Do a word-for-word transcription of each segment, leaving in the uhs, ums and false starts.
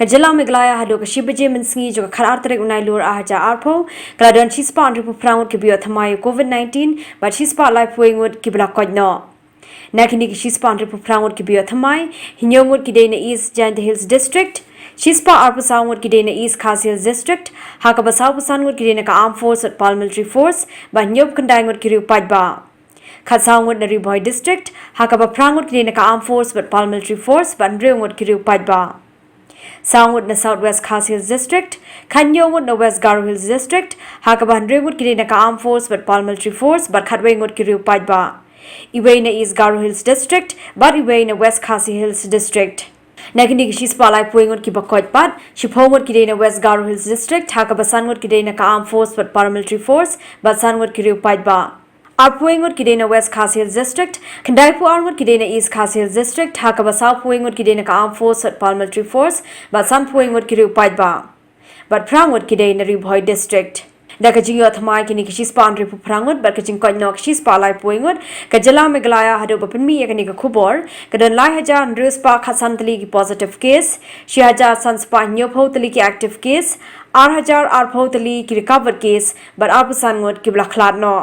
Ka jylla Meghalaya haduh ka shi baje mynsngi jong ka khatar tarik u Nailur ar hajar arphew, ka la don shispah hynriewphew phra ngut kiba ïoh thymmai ïa u Covid nineteen, bad shispah laiphew wei ngut kiba la koit noh. Na kine ki shispah hynriewphew phra ngut kiba ïoh thymmai, hynñiew ngut ki dei na East Jaintia Hills District, shispah arphew saw ngut ki dei na East Khasi Hills District, ha kaba sawphew san ngut ki dei na ka Armed Force bad Paramilitary Force, bad hynñiewphew khyndai ngut ki riew paidbah. Khatsaw ngut na Ri Bhoi District, ha kaba phra ngut ki dei na ka Armed Force bad Paramilitary Force, bad hynriew ngut ki riew paidbah. Saw ngut na South West Khasi Hills District, khathynñiew ngut na West Garo Hills District, ha kaba hynriew ngut ki dei na ka Armed Force bad Paramilitary Force, bad khatwei ngut ki riew paidbah. Iwei na East Garo Hills District, bad iwei na West Khasi Hills District. Na kine ki shispah laiphew wei ngut kiba koit pat, shiphew ngut ki dei na West Garo Hills District, ha kaba san ngut ki dei na ka Armed Force bad Paramilitary Force, bad san ngut ki riew paidbah. Arphew wei ngut ki dei na West Khasi Hills District, khyndaiphew ar ngut ki dei na East Khasi Hills District, ha kaba sawphew wei ngut ki dei na ka Armed Force bad Paramilitary Force, bad sanphew wei ngut ki riew paidbah. Bad phra ngut ki dei na Ri Bhoi District. Da ka jingïoh thymmai kine ki shispah hynriewphew phra ngut, bad ka jingkoit noh ki shispah laiphew wei ngut, ka jylla Meghalaya haduh ba pynmih ïa kane ka khubor, ka don lai hajar hynriew spah khatsan tylli ki positive case, shi hajar san spah hynñiewphew tylli ki active case, ar hajar arphew tylli ki recovered case, bad arphew san ngut kiba la khlad noh.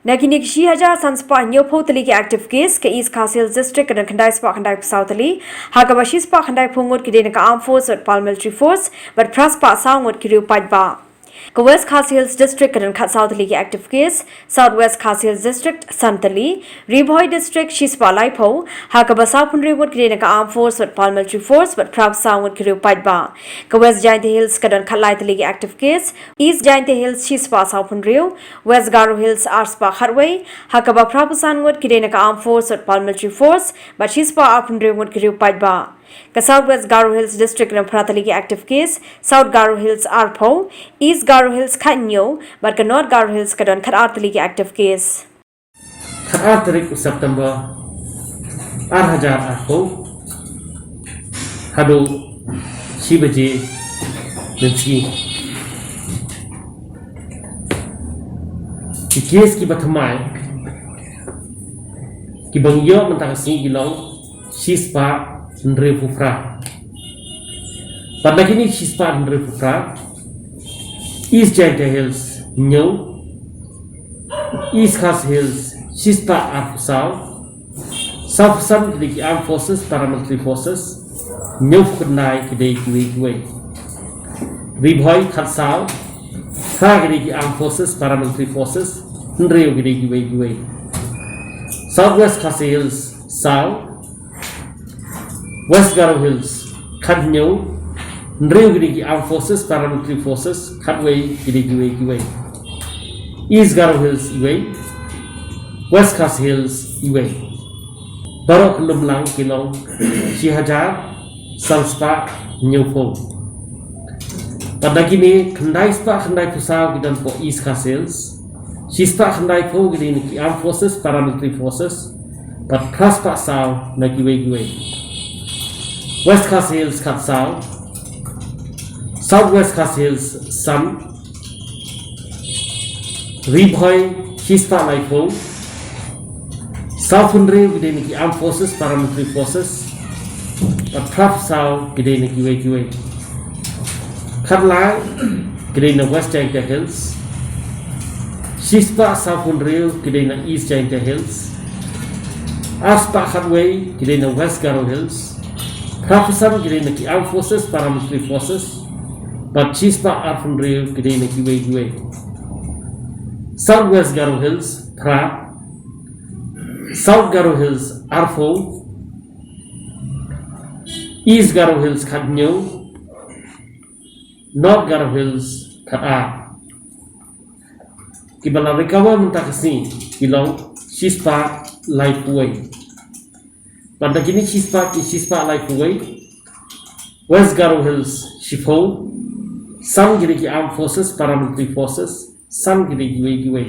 Na kine ki shi hajar san spah hynñiewphew tylli ki active case, ka East Khasi Hills District ka don khyndai spah khyndaiphew saw tylli, ha kaba shi spah khyndaiphew ngut ki dei na ka Armed Force bad Paramilitary Force, bad phra spah saw ngut ki riew paidbah. Ka West Khasi Hills District ka don khatsaw tylli ki active case, South West Khasi Hills District san tylli, Ri Bhoi District shi spah laiphew, ha kaba sawphew hynriew ngut ki dei na ka Armed Force bad Paramilitary Force, bad phraphew saw ngut ki riew paidbah. Ka West Jaintia Hills ka don khatlai tylli ki active case, East Jaintia Hills shi spah sawphew hynriew, West Garo Hills ar spah khatwei, ha kaba phraphew san ngut ki dei na ka Armed Force bad Paramilitary Force, bad shi spah arphew hynriew ngut ki riew paidbah. Ka South West Garo Hills District ka don phra tylli ki active case, South Garo Hills arphew, East Garo Hills khathynñiew, bad ka North Garo Hills ka don khatar tylli ki active case. Khatar tarik u September ar hajar arphew, haduh shi baje mynsngi, ki case kiba thymmai kiba ngi ïoh mynta ka sngi ki long shi spah hynriewphew phra. Bad na kine shi spah hynriewphew phra, East Jaintia Hills hynñiew, East Khasi Hills shi spah arphew saw, sawphew san ki dei ki Armed Forces, Paramilitary Forces, hynñiewphew khyndai ki dei kiwei kiwei. Ri Bhoi khatsaw, phra ki dei ki Armed Forces, Paramilitary Forces, hynriew ki dei kiwei kiwei. South West Khasi Hills saw, West Garo Hills khathynñiew, hynriew ki dei ki Armed Forces, Paramilitary Forces, khatwei ki dei kiwei kiwei. East Garo Hills iwei, West Khasi Hills iwei. Baroh kyllum lang ki long shi hajar san spah hynñiewphew. Bad na kine khyndai spah khyndaiphew saw ki don hapoh East Khasi Hills, shi spah khyndaiphew ki dei na ki Armed Forces, Paramilitary Forces, bad phra spah saw na kiwei kiwei. West Khasi Hills khatsaw, South West Khasi Hills san, Ri Bhoi shi spah laiphew, sawphew hynriew ki dei na ki Armed Forces, Paramilitary Forces, bad phraphew saw ki dei na kiwei kiwei. Khatlai ki dei na West Jaintia Hills, shi spah sawphew hynriew ki dei na East Jaintia Hills, ar spah khatwei ki dei na West Garo Hills, phraphew san ki dei na ki Armed Forces, Paramilitary Forces, bad shi spah arphew hynriew ki dei na kiwei kiwei. South West Garo Hills phra, South Garo Hills arphew, East Garo Hills khathynñiew, North Garo Hills khatar. Kiba la recover mynta ka sngi ki long shi spah laiphew wei. Bad na kine shi spah, ki shi spah laiphew wei, West Garo Hills shiphew, san ki dei ki Armed Forces, Paramilitary Forces, san ki dei kiwei kiwei.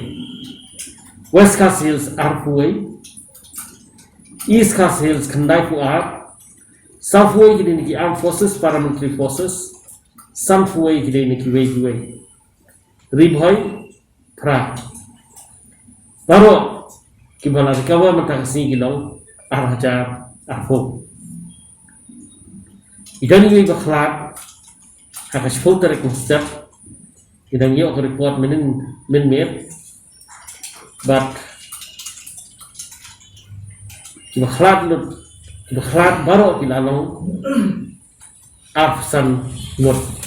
West Khasi Hills arphew wei, East Khasi Hills khyndaiphew ar, sawphew wei ki dei na ki Armed Forces, Paramilitary Forces, sanphew wei ki dei na kiwei kiwei. Ri Bhoi phra. Baroh kiba la recover mynta ka sngi ki long ar hajar arphew. Ki don kiwei ba khlad ha ka shiphew tarik mynstep, ki dang ïoh ka report mynnin mynmiet. Bad kiba khlad lut, kiba khlad baroh ki la long arphew san ngut.